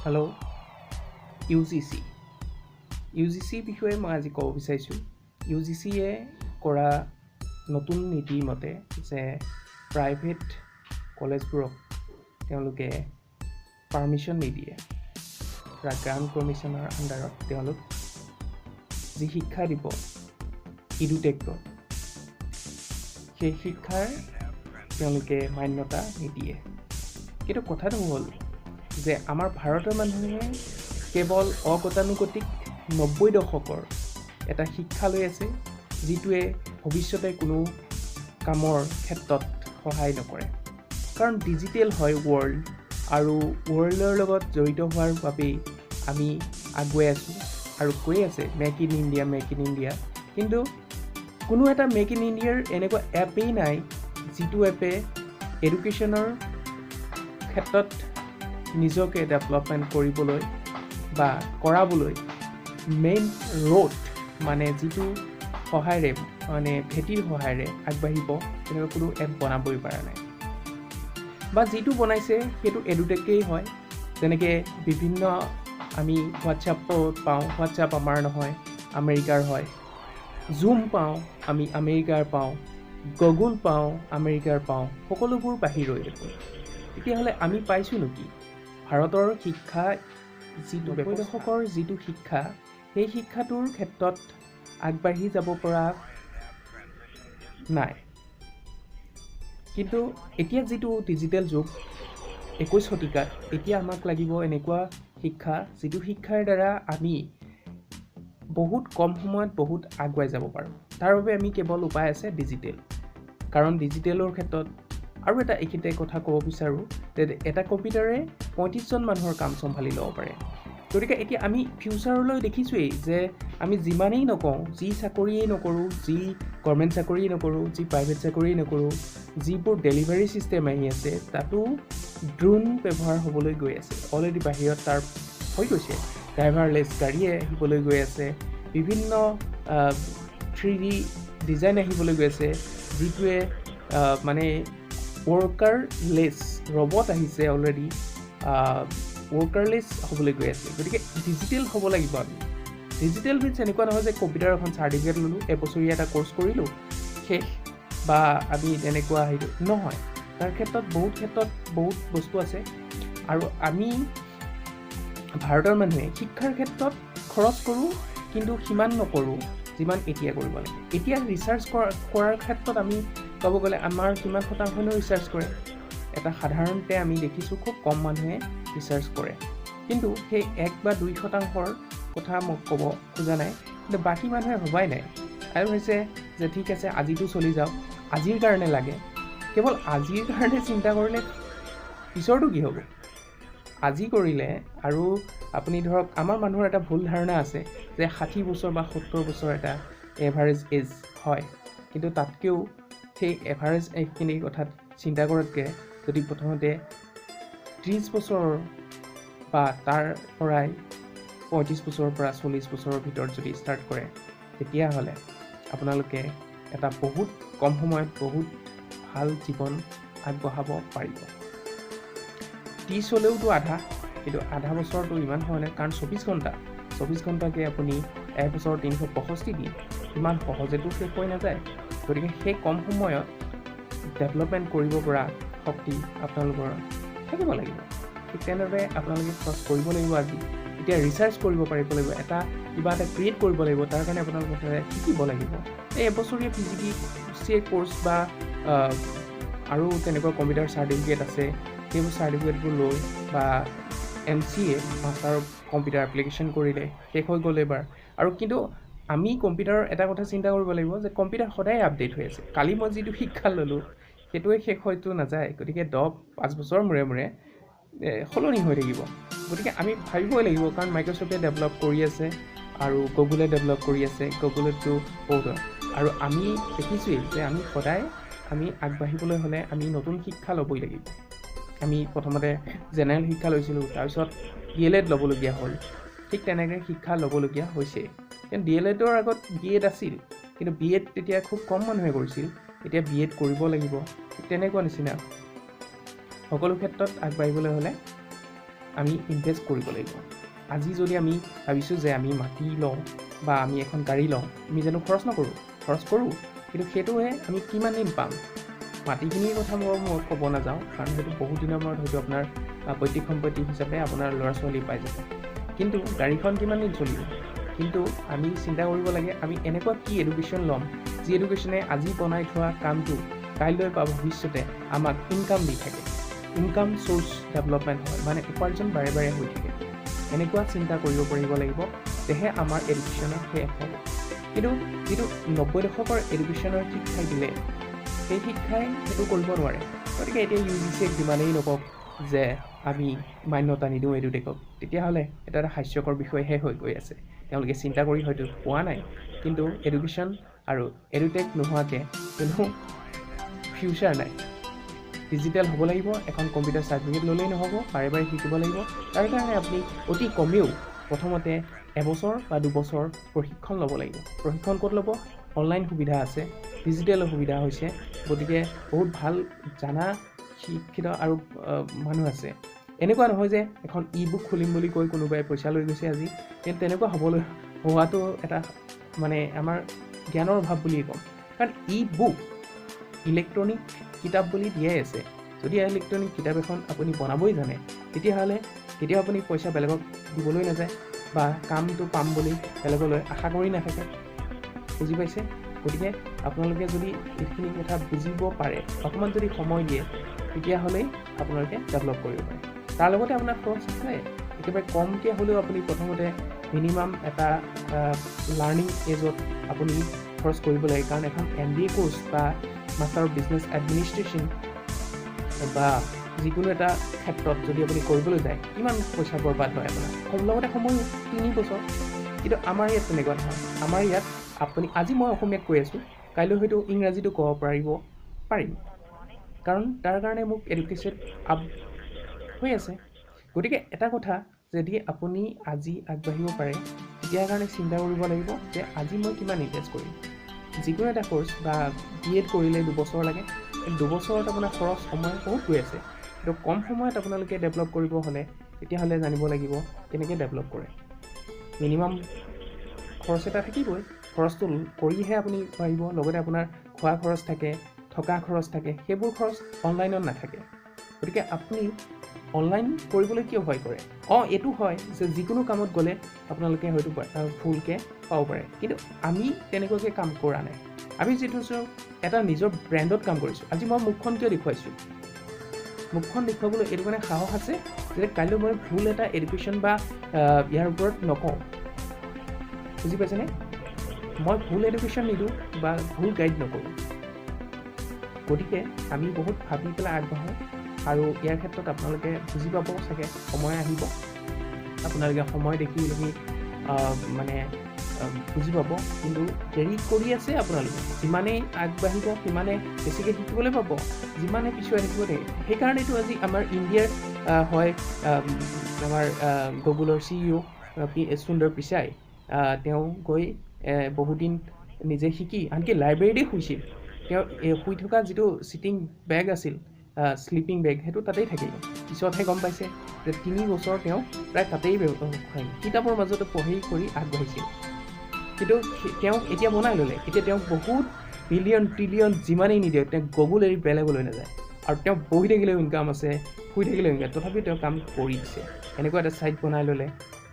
Hello, UGC. ইউজিচিৰ বিষয়ে মই আজি ক'ব বিচাৰিছোঁ। ইউজিচিয়ে কৰা নতুন নীতি মতে যে প্ৰাইভেট কলেজবোৰক তেওঁলোকে পাৰ্মিশ্যন নিদিয়ে, গ্ৰাণ্ট কমিশ্যনৰ আণ্ডাৰত তেওঁলোক যি শিক্ষা দিব ইডুটেকৰ, সেই শিক্ষাৰ তেওঁলোকে মান্যতা নিদিয়ে। কিন্তু কথাটো হ'ল যে আমাৰ ভাৰতৰ মানুহে কেৱল অগতানুগতিক 90 দশকৰ এটা শিক্ষা লৈ আছে, যিটোৱে ভৱিষ্যতে কোনো কামৰ ক্ষেত্ৰত সহায় নকৰে। কাৰণ ডিজিটেল হয় ৱৰ্ল্ড, আৰু ৱৰ্ল্ডৰ লগত জড়িত হোৱাৰ বাবেই আমি আগুৱাই আছোঁ আৰু কৈ আছে make in India, make in India. কিন্তু কোনো এটা মেক ইন ইণ্ডিয়াৰ এনেকুৱা এপেই নাই যিটো এপে এডুকেশ্যনৰ ক্ষেত্ৰত নিজকে ডেভেলপমেণ্ট কৰিবলৈ বা কৰাবলৈ মেইন ৰোড, মানে যিটো সহায়েৰে, মানে ভেটিৰ সহায়েৰে আগবাঢ়িব, তেনেকুৱা কোনো এপ বনাবই পৰা নাই। বা যিটো বনাইছে সেইটো এডুটেকেই হয়। যেনেকৈ বিভিন্ন আমি হোৱাটছআপত পাওঁ, হোৱাটছআপ আমাৰ নহয়, আমেৰিকাৰ হয়। জুম পাওঁ আমি, আমেৰিকাৰ পাওঁ। গুগল পাওঁ, আমেৰিকাৰ পাওঁ। সকলোবোৰ বাহিৰৰে দেখোন। তেতিয়াহ'লে আমি পাইছোঁ নেকি ভাৰতৰ শিক্ষা যিটো 90 দশকৰ যিটো শিক্ষা, সেই শিক্ষাটোৰ ক্ষেত্ৰত আগবাঢ়ি যাব পৰা নাই। কিন্তু এতিয়া যিটো ডিজিটেল যুগ, 21 শতিকাত এতিয়া আমাক লাগিব এনেকুৱা শিক্ষা যিটো শিক্ষাৰ দ্বাৰা আমি বহুত কম সময়ত বহুত আগুৱাই যাব পাৰোঁ। তাৰ বাবে আমি কেৱল উপায় আছে ডিজিটেল। কাৰণ ডিজিটেলৰ ক্ষেত্ৰত আৰু এটা এইখিনিতে কথা ক'ব বিচাৰোঁ যে এটা কম্পিউটাৰে 35জন মানুহৰ কাম চম্ভালি ল'ব পাৰে। গতিকে এতিয়া আমি ফিউচাৰলৈ দেখিছোঁৱেই যে আমি যিমানেই নকওঁ, যি চাকৰিয়েই নকৰোঁ, যি গভৰ্ণমেণ্ট চাকৰিয়েই নকৰোঁ, যি প্ৰাইভেট চাকৰিয়েই নকৰোঁ, যিবোৰ ডেলিভাৰী ছিষ্টেম আহি আছে তাতো ড্ৰোন ব্যৱহাৰ হ'বলৈ গৈ আছে। অলৰেডি বাহিৰত তাৰ হৈ গৈছে, ড্ৰাইভাৰলেছ গাড়ীয়ে আহিবলৈ গৈ আছে, বিভিন্ন 3D design আহিবলৈ গৈ আছে, যিটোৱে মানে ৱৰ্কাৰলেছ ৰবট আহিছে, অলৰেডি ৱৰ্কাৰলেছ হ'বলৈ গৈ আছে। গতিকে ডিজিটেল হ'ব লাগিব আমি। ডিজিটেল মিনছ এনেকুৱা নহয় যে কম্পিউটাৰ এখন চাৰ্টিফিকেট ল'লোঁ, এবছৰীয়া এটা ক'ৰ্চ কৰিলোঁ, শেষ, বা আমি তেনেকুৱা সেইটো নহয়। তাৰ ক্ষেত্ৰত বহুত ক্ষেত্ৰত বহুত বস্তু আছে। আৰু আমি ভাৰতৰ মানুহে শিক্ষাৰ ক্ষেত্ৰত খৰচ কৰোঁ, কিন্তু সিমান নকৰোঁ যিমান এতিয়া কৰিব লাগে। এতিয়া ৰিচাৰ্চ কৰাৰ ক্ষেত্ৰত আমি ক'ব গ'লে আমাৰ কিমান শতাংশনো ৰিচাৰ্চ কৰে? এটা সাধাৰণতে আমি দেখিছোঁ খুব কম মানুহে ৰিচাৰ্চ কৰে। কিন্তু সেই 1 বা 2 শতাংশৰ কথা মোক ক'ব খোজা নাই, কিন্তু বাকী মানুহে ভবাই নাই আৰু হৈছে যে ঠিক আছে আজিতো চলি যাওক, আজিৰ কাৰণে লাগে। কেৱল আজিৰ কাৰণে চিন্তা কৰিলে পিছৰটো কি হ'ব? আজি কৰিলে আৰু আপুনি ধৰক আমাৰ মানুহৰ এটা ভুল ধাৰণা আছে যে 60 বছৰ বা 70 বছৰ এটা এভাৰেজ এজ হয়, কিন্তু তাতকৈও সেই এভাৰেজ এইখিনি কথাত চিন্তা কৰাতকৈ যদি প্ৰথমতে 30 বছৰ বা তাৰ পৰাই 35 বছৰৰ পৰা 40 বছৰৰ ভিতৰত যদি ষ্টাৰ্ট কৰে, তেতিয়াহ'লে আপোনালোকে এটা বহুত কম সময়ত বহুত ভাল জীৱন আগবঢ়াব পাৰিব। 30 হ'লেওতো আধা, কিন্তু আধা বছৰটো ইমান সময় নাই, কাৰণ 24 ঘণ্টা, 24 ঘণ্টাকৈ আপুনি এবছৰ 365 দিন ইমান সহজেতো শেষ হৈ নাযায়। গতিকে সেই কম সময়ত ডেভেলপমেণ্ট কৰিব পৰা শক্তি আপোনালোকৰ থাকিব লাগিব। ঠিক তেনেদৰে আপোনালোকে খৰচ কৰিব লাগিব আজি। এতিয়া ৰিচাৰ্চ কৰিব পাৰিব লাগিব, এটা কিবা এটা ক্ৰিয়েট কৰিব লাগিব, তাৰ কাৰণে আপোনালোকে শিকিব লাগিব। এই এবছৰীয়া PGDCA course বা আৰু তেনেকুৱা কম্পিউটাৰ চাৰ্টিফিকেট আছে, সেইবোৰ চাৰ্টিফিকেটবোৰ লৈ বা MCA master of computer application কৰিলে শেষ হৈ গ'ল এইবাৰ। আৰু কিন্তু আমি কম্পিউটাৰৰ এটা কথা চিন্তা কৰিব লাগিব যে কম্পিউটাৰ সদায় আপডেট হৈ আছে। কালি মই যিটো শিক্ষা ল'লোঁ সেইটোৱে শেষ হয়তো নাযায়, গতিকে 10-5 বছৰৰ মূৰে মূৰে সলনি হৈ থাকিব। গতিকে আমি ভাবিবই লাগিব, কাৰণ মাইক্ৰ'ছফ্টে ডেভেলপ কৰি আছে আৰু গুগলে ডেভেলপ কৰি আছে, গুগলতো বহুত। আৰু আমি দেখিছোঁৱেই যে আমি সদায় আমি আগবাঢ়িবলৈ হ'লে আমি নতুন শিক্ষা ল'বই লাগিব। আমি প্ৰথমতে জেনেৰেল শিক্ষা লৈছিলোঁ, তাৰপিছত DElEd ল'বলগীয়া হ'ল, ঠিক তেনেকৈ শিক্ষা ল'বলগীয়া হৈছে। কিন্তু DElEdৰ আগত BEd আছিল, কিন্তু BEd তেতিয়া খুব কম মানুহে কৰিছিল, এতিয়া BEd কৰিব লাগিব। ঠিক তেনেকুৱা নিচিনা সকলো ক্ষেত্ৰত আগবাঢ়িবলৈ হ'লে আমি ইনভেষ্ট কৰিব লাগিব। আজি যদি আমি ভাবিছোঁ যে আমি মাটি লওঁ বা আমি এখন গাড়ী লওঁ, আমি জানো খৰচ নকৰোঁ? খৰচ কৰোঁ, কিন্তু সেইটোৱে আমি কিমান দিন পাম? মাটিখিনিৰ কথা মই ক'ব নাযাওঁ, কাৰণ সেইটো বহুত দিনৰ মূৰত হয়তো আপোনাৰ পৈতৃক সম্পত্তি হিচাপে আপোনাৰ ল'ৰা ছোৱালী পাই যাব, কিন্তু গাড়ীখন কিমান দিন চলিব? কিন্তু আমি চিন্তা কৰিব লাগে আমি এনেকুৱা কি এডুকেশ্যন ল'ম যি এডুকেশ্যনে আজি বনাই থোৱা কামটো কাইলৈ বা ভৱিষ্যতে আমাক ইনকাম দি থাকে, ইনকাম চ'ৰ্চ ডেভেলপমেণ্ট হয়, মানে উপাৰ্জন বাৰে বাৰে হৈ থাকে। এনেকুৱা চিন্তা কৰিব পাৰিব লাগিব, তেহে আমাৰ এডুকেশ্যনৰ শেষ হ'ব। কিন্তু যিটো 90 দশকৰ এডুকেশ্যনৰ শিক্ষাই দিলে, সেই শিক্ষাই সেইটো কৰিব নোৱাৰে। গতিকে এতিয়া ইউ জি চিয়ে যিমানেই নকওক যে আমি মান্যতা নিদিওঁ এডুটেকক, তেতিয়াহ'লে এটা এটা হাস্যকৰ বিষয়হে হৈ গৈ আছে। তেওঁলোকে চিন্তা কৰি হয়তো পোৱা নাই, কিন্তু এডুকেশ্যন আৰু এডুটেক নোহোৱাকৈ কোনো ফিউচাৰ নাই। ডিজিটেল হ'ব লাগিব, এখন কম্পিউটাৰ চাৰ্টিফিকেট ল'লেই নহ'ব, বাৰে বাৰে শিকিব লাগিব। তাৰ কাৰণে আপুনি অতি কমেও প্ৰথমতে এবছৰ বা 2 বছৰ প্ৰশিক্ষণ ল'ব লাগিব। প্ৰশিক্ষণ ক'ত ল'ব? অনলাইন সুবিধা আছে, ডিজিটেলৰ সুবিধা হৈছে, গতিকে বহুত ভাল জানা শিক্ষিত আৰু মানুহ আছে। এনেকুৱা নহয় যে এখন ই বুক খুলিম বুলি কৈ কোনোবাই পইচা লৈ গৈছে আজি, কিন্তু তেনেকুৱা হ'বলৈ হোৱাটো এটা মানে আমাৰ জ্ঞানৰ অভাৱ বুলিয়ে ক'ম। কাৰণ ই বুক ইলেক্ট্ৰনিক কিতাপ বুলি দিয়াই আছে। যদি ইলেক্ট্ৰনিক কিতাপ এখন আপুনি বনাবই জানে, তেতিয়াহ'লে কেতিয়াও আপুনি পইচা বেলেগক দিবলৈ নাযায় বা কামটো পাম বুলি বেলেগলৈ আশা কৰি নাথাকে। বুজি পাইছে? গতিকে আপোনালোকে যদি এইখিনি কথা বুজিব পাৰে, অকণমান যদি সময় দিয়ে, তেতিয়াহ'লেই আপোনালোকে ডেভেলপ কৰিব পাৰে। তাৰ লগতে আপোনাৰ খৰচ আছে। একেবাৰে কমকৈ হ'লেও আপুনি প্ৰথমতে মিনিমাম এটা লাৰ্ণিং এজত আপুনি খৰচ কৰিব লাগে, কাৰণ এখন এমবিএ কোৰ্চ বা মাষ্টাৰ অফ বিজনেছ এডমিনিষ্ট্ৰেশ্যন বা যিকোনো এটা ক্ষেত্ৰত যদি আপুনি কৰিবলৈ যায়, কিমান পইচা বৰবাদ হয় আপোনাৰ, লগতে সময়ো 3 বছৰ। কিন্তু আমাৰ ইয়াত তেনেকুৱা নহয়। আমাৰ ইয়াত আপুনি আজি মই অসমীয়াত কৈ আছোঁ, কাইলৈ হয়তো ইংৰাজীটো ক'ব পাৰিব পাৰিম, কাৰণ তাৰ কাৰণে মোক এডুকেশ্যন আপ হৈ আছে। গতিকে এটা কথা, যদি আপুনি আজি আগবাঢ়িব পাৰে, তেতিয়াৰ কাৰণে চিন্তা কৰিব লাগিব যে আজি মই কিমান ইনভেষ্ট কৰিম। যিকোনো এটা ক'ৰ্চ বা বি এড কৰিলে 2 বছৰ লাগে। এই 2 বছৰত আপোনাৰ খৰচ, সময় বহুত গৈ আছে। কিন্তু কম সময়ত আপোনালোকে ডেভেলপ কৰিব হ'লে তেতিয়াহ'লে জানিব লাগিব কেনেকৈ ডেভেলপ কৰে। মিনিমাম খৰচ এটা থাকিবই, খৰচটো কৰিহে আপুনি পাৰিব। লগতে আপোনাৰ খোৱা খৰচ থাকে, থকা খৰচ থাকে, সেইবোৰ খৰচ অনলাইনত নাথাকে। গতিকে আপুনি অনলাইন কৰিবলৈ কিয় ভয় কৰে? অঁ, এইটো হয় যে যিকোনো কামত গ'লে আপোনালোকে হয়তো ভুলকৈ পাব পাৰে, কিন্তু আমি তেনেকুৱাকৈ কাম কৰা নাই। আমি যিটো হৈছোঁ, এটা নিজৰ ব্ৰেণ্ডত কাম কৰিছোঁ। আজি মই মুখখন কিয় দেখুৱাইছোঁ? মুখখন দেখুৱাবলৈ এইটো কাৰণে সাহস আছে যে কাইলৈ মই ভুল এটা এডুকেশ্যন বা ইয়াৰ ওপৰত নকওঁ। বুজি পাইছেনে? মই ভুল এডুকেশ্যন নিদিওঁ বা ভুল গাইড নকৰোঁ। গতিকে আমি বহুত ভাবি পেলাই আগবাঢ়োঁ আৰু ইয়াৰ ক্ষেত্ৰত আপোনালোকে বুজি পাব চাগে, সময় আহিব, আপোনালোকে সময় দেখি দেখি মানে বুজি পাব। কিন্তু দেৰি কৰি আছে আপোনালোকে। যিমানেই আগবাঢ়িব, সিমানে বেছিকৈ শিকিবলৈ পাব, যিমানে পিছুৱাই থাকিব দেই। সেইকাৰণেতো আজি আমাৰ ইণ্ডিয়াৰ হয় আমাৰ গুগলৰ চিইঅ' সুন্দৰ পিচাই, তেওঁ গৈ বহুদিন নিজে শিকি আনকি লাইব্ৰেৰীতে শুইছিল। তেওঁ শুই থকা যিটো ছিটিং বেগ আছিল, শ্লিপিং বেগ, সেইটো তাতেই থাকিল। পিছতহে গম পাইছে যে 3 বছৰ তেওঁ প্ৰায় তাতেই কিতাপৰ মাজতে পঢ়ি কৰি আগবাঢ়িছিল। কিন্তু তেওঁক এতিয়া বনাই ল'লে। এতিয়া তেওঁক বহুত বিলিয়ন ট্ৰিলিয়ন যিমানেই নিদিয়ক, তেওঁক গুগল এৰি বেলেগলৈ নাযায়। আৰু তেওঁ বহি থাকিলেও ইনকাম আছে, শুই থাকিলেও ইনকাম, তথাপিও তেওঁ কাম কৰি দিছে। এনেকুৱা এটা ছাইট বনাই ল'লে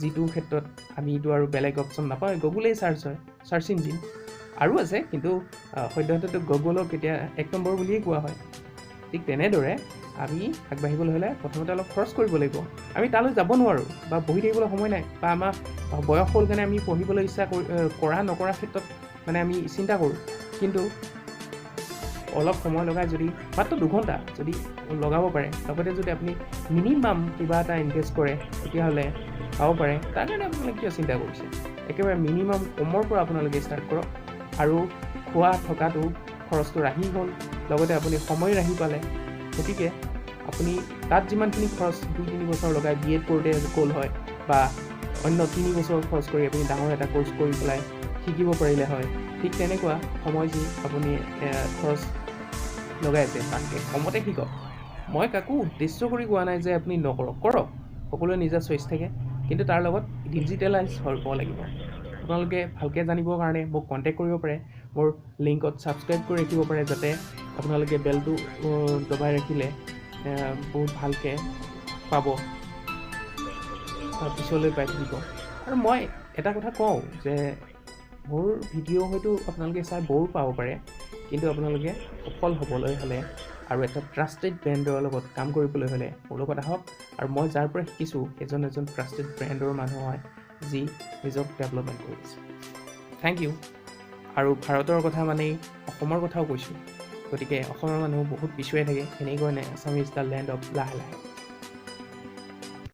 যিটো ক্ষেত্ৰত আমিতো আৰু বেলেগ অপশ্যন নাপাওঁ, গুগলেই চাৰ্চ হয়, চাৰ্চ ইঞ্জিন আৰু আছে, কিন্তু সদ্যহতেতো গুগলক এতিয়া 1 নম্বৰ বুলিয়েই কোৱা হয়। ঠিক তেনেদৰে আমি আগবাঢ়িবলৈ হ'লে প্ৰথমতে অলপ খৰচ কৰিব লাগিব। আমি তালৈ যাব নোৱাৰোঁ বা বহি থাকিবলৈ সময় নাই বা আমাৰ বয়স হ'ল কাৰণে আমি পঢ়িবলৈ ইচ্ছা কৰা নকৰাৰ ক্ষেত্ৰত মানে আমি চিন্তা কৰোঁ। কিন্তু অলপ সময় লগাই যদি মাত্ৰ 2 ঘণ্টা যদি লগাব পাৰে, লগতে যদি আপুনি মিনিমাম কিবা এটা ইনভেষ্ট কৰে, তেতিয়াহ'লে পাব পাৰে। তাৰ কাৰণে আপোনালোকে কিয় চিন্তা কৰিছে? একেবাৰে মিনিমাম কমৰ পৰা আপোনালোকে ষ্টাৰ্ট কৰক আৰু খোৱা থকাটো খৰচটো ৰাহি হ'ল, লগতে আপুনি সময় ৰাহি পালে। গতিকে আপুনি তাত যিমানখিনি খৰচ 2-3 বছৰ লগাই বি এড কৰোঁতে গ'ল হয় বা অন্য 3 বছৰ খৰচ কৰি আপুনি ডাঙৰ এটা কোৰ্চ কৰি পেলাই শিকিব পাৰিলে হয়, ঠিক তেনেকুৱা সময় যি আপুনি খৰচ লগাই আছে, তাতকৈ কমতে শিকক। মই কাকো উদ্দেশ্য কৰি কোৱা নাই যে আপুনি নকৰক, কৰক। সকলোৱে নিজা চইচ থাকে, কিন্তু তাৰ লগত ডিজিটেলাইজ হ'ব লাগিব। আপোনালোকে ভালকৈ জানিবৰ কাৰণে মোক কণ্টেক্ট কৰিব পাৰে, মোৰ লিংকত ছাবস্ক্ৰাইব কৰি ৰাখিব পাৰে, যাতে আপোনালোকে বেলটো দবাই ৰাখিলে বহুত ভালকৈ পাব, পিছলৈ পাই থাকিব। আৰু মই এটা কথা কওঁ যে মোৰ ভিডিঅ' হয়তো আপোনালোকে চাই ব'ৰ পাব পাৰে, কিন্তু আপোনালোকে সফল হ'বলৈ হ'লে আৰু এটা ট্ৰাষ্টেড ব্ৰেণ্ডৰ লগত কাম কৰিবলৈ হ'লে মোৰ লগত আহক। আৰু মই যাৰ পৰা শিকিছোঁ এজন এজন ট্ৰাষ্টেড ব্ৰেণ্ডৰ মানুহ হয়, যি নিজক ডেভেলপমেণ্ট কৰি দিছে। Thank U. আৰু ভাৰতৰ কথা মানেই অসমৰ কথাও কৈছোঁ, গতিকে অসমৰ মানুহ বহুত পিছুৱাই থাকে, এনেকৈ নাই। Assam is the land of লাহে লাহে।